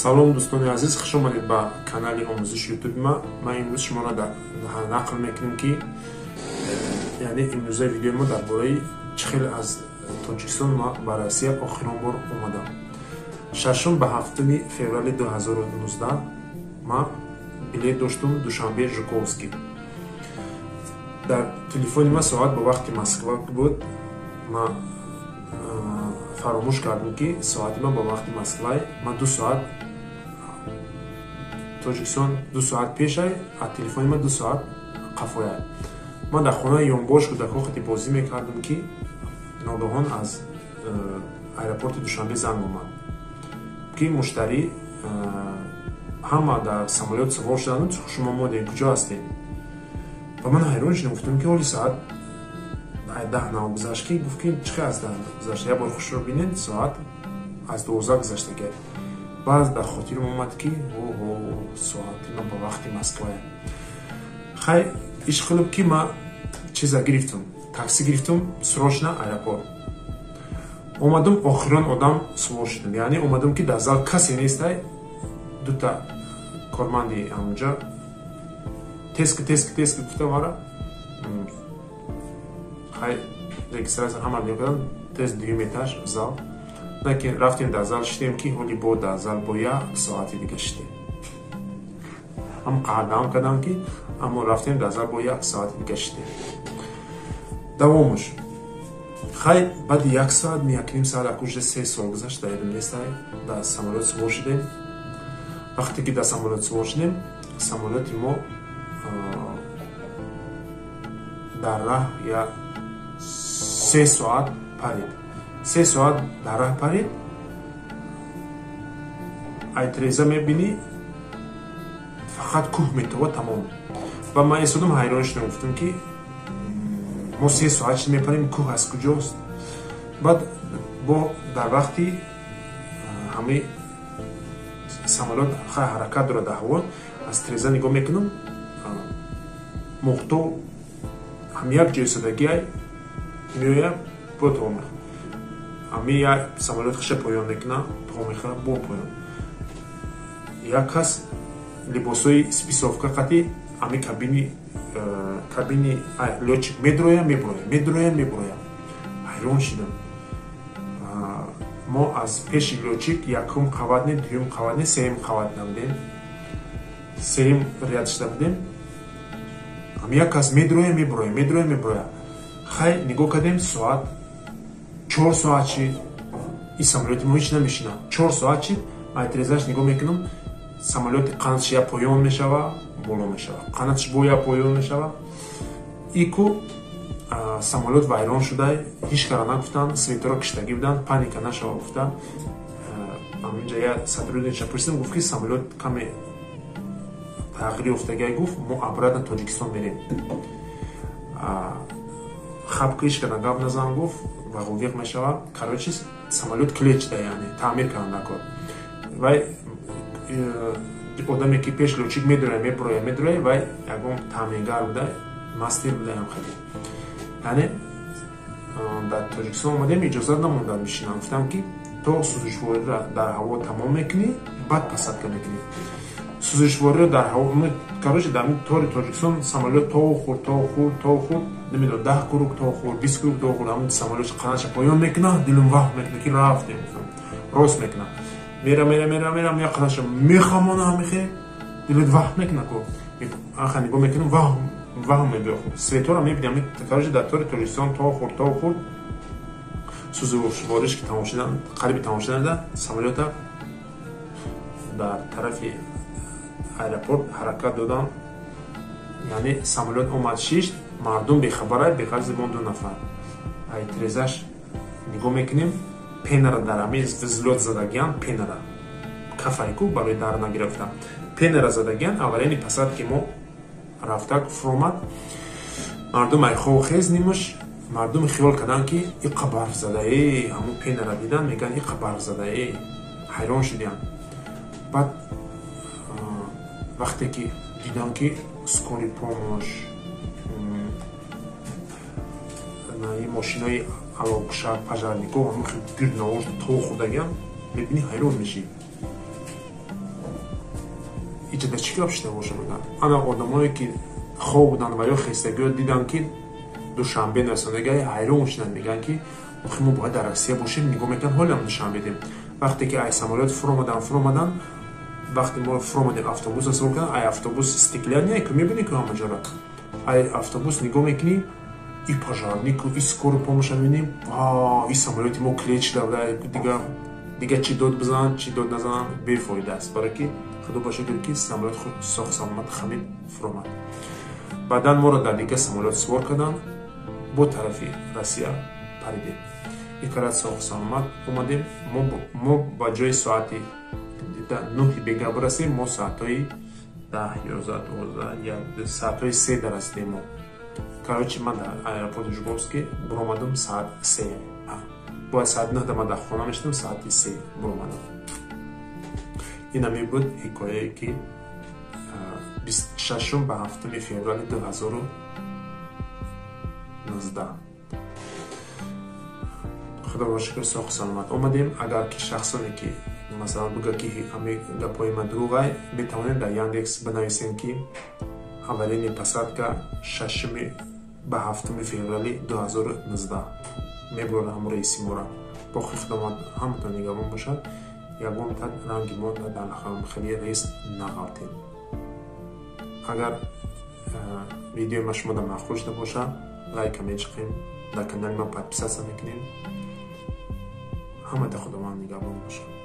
Салом, дӯстони азиз, хуш омадед ба канали омӯзиши ютуби ма. Ман имрӯз шуморо нақл мекунем, ки яъне имрӯзаи видеои мо дар бораи чӣ хел аз Тоҷикистон ма ба Россия охирон бор омадам. 6 ба 7 феврали 2019 ман билет доштум Душанбе Жуковский. Дар телефони ма соат ба вақти Москва буд. Ман фаромӯш кардам, ки соати ман ба вақти Москвай. Ман 2 соат Тоҷикистон 2 соат пешай, а телефони ман 2 соат қафояй. Ман дар хонаи ёнбош кӯдакҳо хати бозӣ мекардам, ки ногаҳон аз аэропорти Душанбе занг омад, ки муштарӣ ҳама дар самолёт савор шуданд, шумо модем, куҷо ҳастед? Ва ман ҳайрон шудам, гуфтам, ки ҳоли соат 10 нав гузашт. Ки гуфт, ки чӣ аз 10 гузашт, як бор хушро бинед, соат аз 12 гузаштага. Баъд дар хотирам омад, ки оҳо, соати ман ба вақти Москвая. Хай, иш қилиб, ки ман чиза гирифтам, такси гирифтам, срочно аэропорт омадам. Охирон одам сувор шудам, яъне омадам, ки дар зал касе нестай. Дута корманди ҳамонҷа тески, тески, тески гуфта мара. Хай, регистрация ҳама мекардам, тез дуюм этаж зал. Лекин рафтем, дар зал шидем, ки ҳоли бо дар зал бо як соати дига шидем. Ҳам қаҳрдам кардам, ки аммо рафтем, дар зал бо як соати дига шидем. Давомуш хай, баъди як соат, якним соат, акужа 3 сол гузашт, дар ёдам нестай, дар самолёт сувор шудем. Вақте ки дар самолёт сувор шудем, самолёти мо дар раҳ я 3 соат парид, 3 соат дар раҳ парид. Ай треза мебинӣ, фақат кӯҳ метова, тамом. Ва ман истодам, ҳайрон шудам, гуфтам, ки мо 3 соат шид мепарем, кӯҳ аз куҷост? Баъд бо дар вақти ҳамаи самолёт хай ҳаракат дорад дар ҳаво, аз треза нигоҳ мекунам, мухто ҳам як ҷои содагиай меояд, бо то ҳами як самолёт хиша поён мекуна, то мехӯра, бо поён. Як кас либосҳои спецовка қати ҳами кабини лётчик медроя, меброя, медроя, меброя. Ҳайрон шидам. Мо аз пеши лётчик якум қават не, дуюм қават не, сеюм қават набудем, сеюм ряд шуда будем. Ҳами як кас медроя, меброя, медроя, меброя. Хай, нигоҳ кардем, соат 4 соат шид, и самолёти мо ҳеч намешина. 4 соат шид. Ай трезаш нигоҳ мекунам, самолёти қанатш я поён мешава, боло мешава, қанатш бо я поён мешава. Ику самолёт вайрон шуда, ҳеч кара нагуфтанд, светоро киштагӣ буданд, паника нашава гуфта. Ҳаминҷа я сотруднича пурсидам, гуфт, ки самолёт каме тағйир ёфтагиай, гуфт, мо обратно Тоҷикистон мерем, хаб ҳеч кара гап назан, гуфт, вағувиқ мешава. Короче, самолёт клеч шуда, яъне таъмир кардан накор. Вай одаме, ки пеш лётчик медроя, меброя, медроя, вай ягон таъмиргар буда, мастер буда ям хеле. Яъне дар Тоҷикистон омадем, иҷозат намонданд бишинам. Гуфтам, ки то сӯзишвориро дар ҳаво тамом мекунӣ, баъд посадка мекунӣ. Сӯзишвориро дар ҳаво, короче, дар тори Тоҷикистон самолёт то хӯрд, то хӯрд, то хӯрд, намедонам, 10 круг то хӯрд, 20 круг то хӯрд. Ҳамн самолёт қанаша поён мекуна, дилум ваҳм мекуна, ки рафтем. Рост мекуна, мера, мера, мера, мера, я қанаша мехамона, ҳамихе дилат ваҳм мекуна ку. Аха, нигоҳ мекунам, ваҳм, ваҳм мебиёх, светора мебинам. Короче, дар тори Тоҷикистон то хӯрд, то хӯрд, сӯзишвориш ки тамом шудан, қариби тамом шуданда, самолёта дар тарафи аэропорт ҳаракат додан. Яъне самолёт омад, шишт, мардум бехабара, беғарзи мо ду нафар. Ай трезаш нигоҳ мекунем, пенара дар ҳамин взлёт задагиан, пенара кафайку барои дар нагирифта, пенара задагиан. Аввалини посадки мо рафтак фуромад, мардум ай хов хез нимуш. Мардум хиёл карданд, ки иқа барф задае. Ҳамун пенара дидан, мегӯянд, иқа барф задае, ҳайрон шудиям. Баъд вақте ки дидам, ки скорый помощь, мошинои аловкушак, пожарнико гирд навошта то хӯрдагиам, мебинӣ, ҳайрон мешӣ. Иҷа чӣ гап шуда боша, мегӯянд. Ана одамое ки хоб буданд ва ё хестагиё диданд, ки Душанбе нарасондаги, ҳайрон шуданд, мегӯянд, ки охи мо бояд дар Россия бошем. Нигоҳ мекунанд, ҳолам Душанбе дем. Вақте ки ай самолёт фуромадан, вақте мо фуромадем, автобус савор карданд. Ай автобус стеклянный ку, мебинӣ ку ҳама ҷора. Ай автобус нигоҳ мекунӣ, и пожарнику, и скорую помощь мебинем, и самолёти мо клеч шуда. Дига чӣ дод бизананд, чӣ дод назананд, бефоида аст, барое ки худо ба шукр, ки самолёт соғ саломат хамид фуромад. Баъдан моро дар дига самолёт сувор карданд, бо тарафи Россия паридем. Икарат соғ саломат омадем. Мо ба ҷои соати 9-и бега бирасем, мо соатҳои 10, 11, 12, 1, соатҳои 3 дарасидем мо. Короче, ман дар аэропорти Жуковский буромадам соат 3. Бояд соати 9 ман дар хона мешидам, соати 3 буромадам. Инами буд ҳикояе, ки 26 ба 7 феврали 2019, худо ба шукр, соғу саломат омадем. Агар ки шахсоне ки масалан буга, ки ҳами гапҳои ман дурӯғай, метавонед дар Яндекс бинависем, ки аввалини посадка 6 ба 7 феврали 2019, мебурад ҳамон рейси мора. Боқи худованд ҳаматон нигаҳбон бошад. Ягон ранги мо дар хеле рейс нағалтем. Агар видеои ма шумо дар маъқул шуда бошад, лайка мечиқем, дар канали ман подписаться мекунем. Ҳамата худованд нигаҳбон бошад.